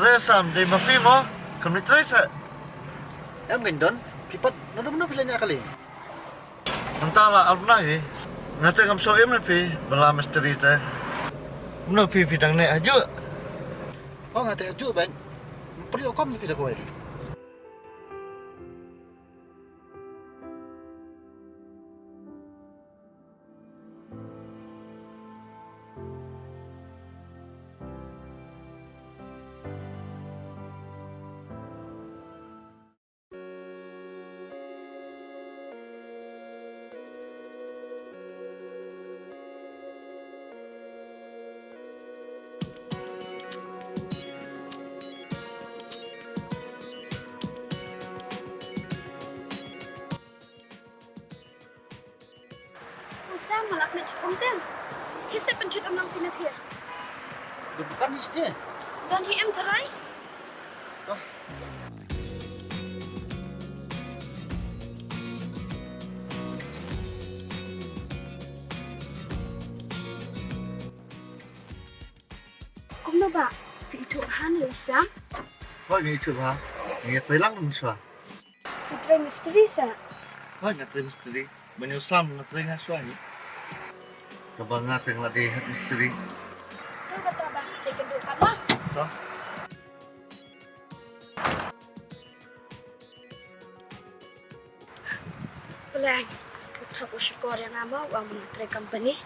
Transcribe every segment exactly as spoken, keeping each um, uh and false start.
Re Sam, dei ma phi mo? Kam ni trei sa. Em ngin don, phi pat, nado mano phi la nya kali. Nta la arna hi. Ngate ngam so em na phi, bala misteri te. Mano phi phi dang ne aju. Oh, ngate aju ban. Peri okom ni phi da koi. Usam malak na chukong tem. Kisa penchut amang pina thia. Dia bukan ni sini. Dan hi em terai. Wah. Kumno ba phi ithuh bha ne Sam? Hoi, ngi ithuh bha. Ngi trei lang ngi swa. Phi trei mistri sa? Hoi, nga trei mistri. Ban ïa u Sam nga trei nga swa hi. Kaba nga trei nga la dei head mistri. Tu kata ba second tu kata. To. Plan. Thok u shukor ïa nga ma u ong ban trei company.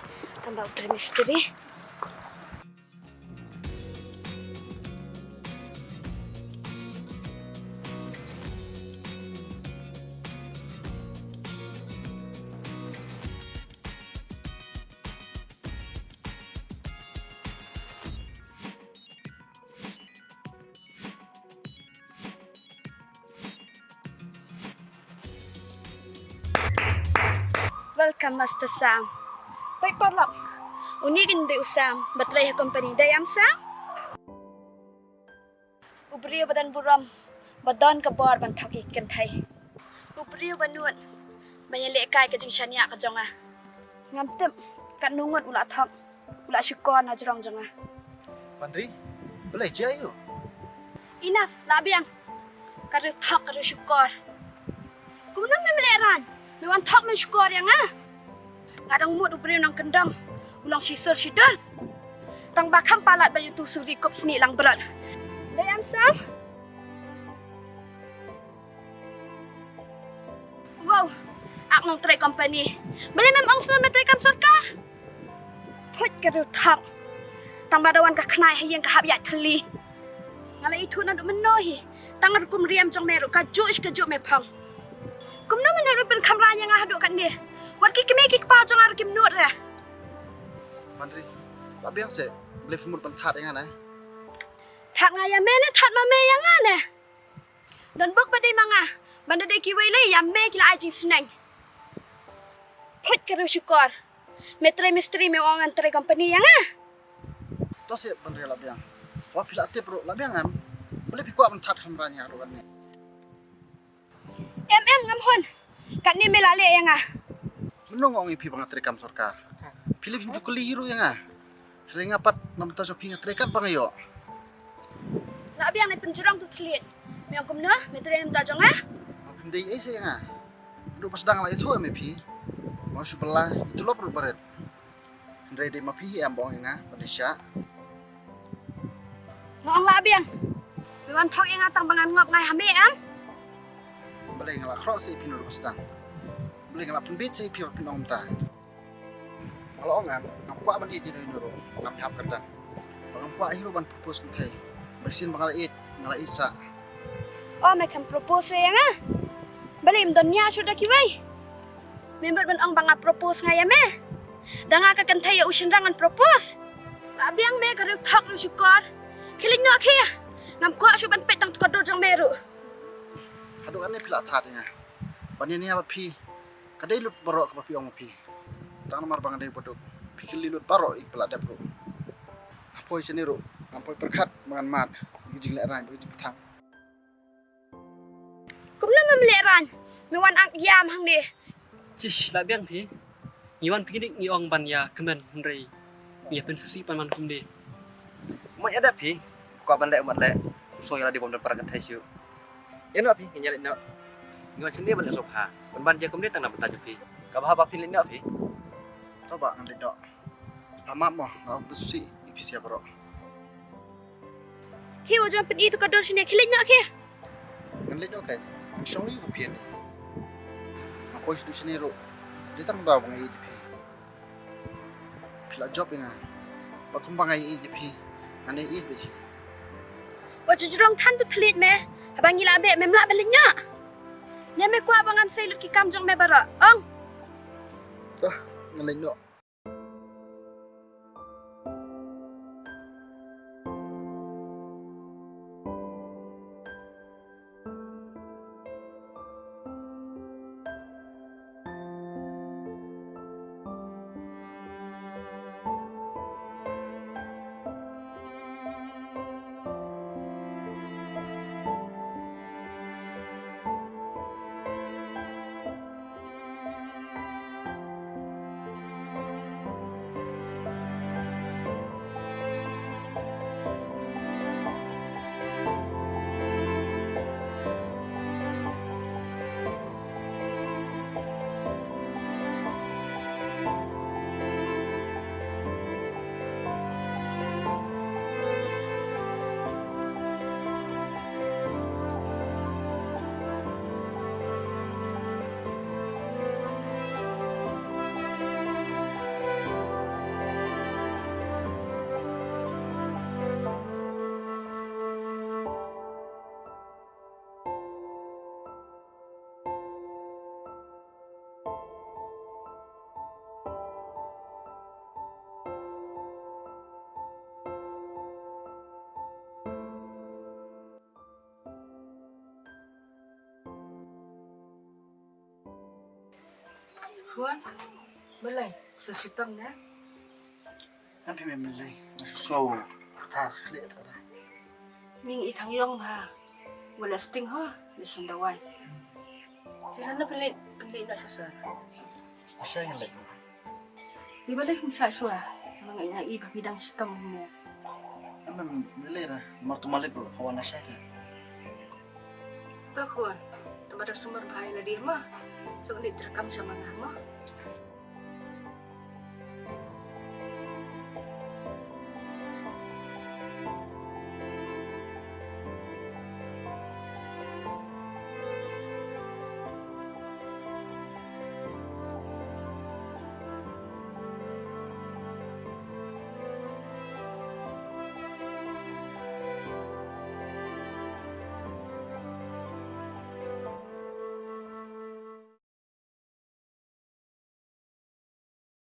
Tang ba u trei mistri. Welcome, Master Sam. Peit paralok. Une kin dei u Sam ba trei ha company, dei em Sam? U briew ba don burom, ba don ka bor ban thok ïa ki kynthei. U briew ba nud ban ïalehkai ka jingshaniah ka jong nga. Ngam tip katno ngut u la thok, u la shukor na jrong jong nga. Pandri, balei jia ïa u? Enough, la biang. Ka riew thok, ka riew shukor. Kumno me mlehrain? Me wan thok me shukor ïa nga. Nga dang mut u briew nongkyndong u long shisur shidur. Tang ba kham palat ba ïa tu suri kup sni lang brot. Dei em Sam? Wow, ak nongtrei company. Balei mem ong sngewbha me trei kam sorkar? Phuit ka riew thok. Tang ba da wan ka khnai ha ïing ka hap ïaid thylli. Nga la ithuh naduh mynno hi. Tang rukom riam jong me ruh kajuh shi kajuh me phong. Kumno me nud ban khamran ïa nga haduh katne? Wat ki kmie ki kpa jong nga ruh kim nud re. Mandri, la biang se, balei phi mut ban thad ïa nga ne? Thad nga ïa me ne thad ma me ïa nga ne? Don bok ba dei ma nga, ban da dei kiwei lei ïa me ki la ai jingsneng. Phuit ka riew shukor. Me trei mistri me ong ngan trei company ïa nga. To se Pandri la biang. Wa phi la tip ruh la biang em. Balei phi kwah ban thad khamran ïa nga ruh katne? Em em ngam hun. Katne me la leh ïa nga. Mynno nga ong ïa phi ba nga trei kam sorkar? Phi leh phim ju kylli hi ruh ïa nga. Hynrei nga pat na bynta jong phi nga trei katba nga ïoh. La biang ne pynjrong tu thylliej. Me ong kumno? Me trei na bynta jong nga? Nga phim dei ei se ïa nga. Haduh ba sdang la ïathuh em ïa phi. Ba nga shu bylla ïa tulop ruh barit. Hynrei dei ma phi hi em ba ong ïa nga ban dei sha. Nga ong la biang. Me wan thok ïa nga tang ba ngan ngop ngai ha me em. Balei nga la khroh sa ïa phi naduh ba sdang? Balei nga la pynbeit sa ïa phi ba phin ong mynta? Nga la ong em, ngam kwah ban ïeit ïa no ïa no ruh, ngam hap kyrdan. Ba ngam kwah hi ruh ban propose kynthei. Ba shisien ba nga la ïeit, nga la ïeit sa. O me khlem propose ïa nga. Balei ym don nia shuh da kiwei? Me mut ban ong ba nga propose nga ïa me. Da nga ka kynthei ïa u shynrang ngan propose. La biang me ka riew thok riew shukor. Khie leit noh khie. Ngam kwah shuh ban peit tang ka dur jong me ruh. Haduh katne phi la thad ïa nga. Ban ïa nia bad phi. Ka dei lut baroh kaba phi ong ma phi. Tang namar ba nga dei baduk. Phi kylli lut baroh ïa kiba la dep ruh. Nga poi shane ruh. Ngam poi pyrkhat ba ngan mad. Ïa ka jinglehrain bad ka jingpyrthang. Kumno mem lehrain? Me wan ak ïam hangne. Chish, la biang phi. Ngi wan picnic ngi ong ban ïa kmen hynrei ngi ïa pynsngewsih pan man kumne. Mut ïa dep phi. Kwah ban leh mut leh. Sngewsih ïa lade bym don para kynthei shuh. Ïa noh phi, ngin ïa leit noh. Ngi wan shane ban leit sngewbha. Ban ban jia kumne tang na bynta jong phi. Ka bha ba phi leit noh phi. To bah, ngan leit noh. Tang map mo, nga ong phi sngewsih ïa phi sha baroh. Khie, u jan pyni tu ka dur shane, khie leit noh khie. Ngan leit noh kai. Ngan shong ïa u phi ne. Nga poi sha dur shane ruh. Dei tang daw ba nga ïeit ïa phi. Phi la jop ïa nga. Ba kumba nga ïeit ïa phi, ngan ïeit bad phi. Wat ju jrong than tu thylliej me. Haba ngi la beh mem lah ban leit noh. Ne me kwah ba ngan sei lut ki kam jong me baroh. Ong. To, ngan leit noh. Khun, balei sa shitom ne? Em phi me, balei? Nga shu sngew kata khleh ta da. Ning i thang yong ha. Wala sting ha, da shin da wan. Ti na pynleit, pynleit na sha sar. Asha ngan leit. Ti balei kum sa shwa. Mang nga i ba phi dang shitom ne. Em em, balei ra. Mar tu malit bro, hawa na sha ka. To khun, tang ba da sumar bha ïa lade ma. Jong leit treikam sha ma nga ma.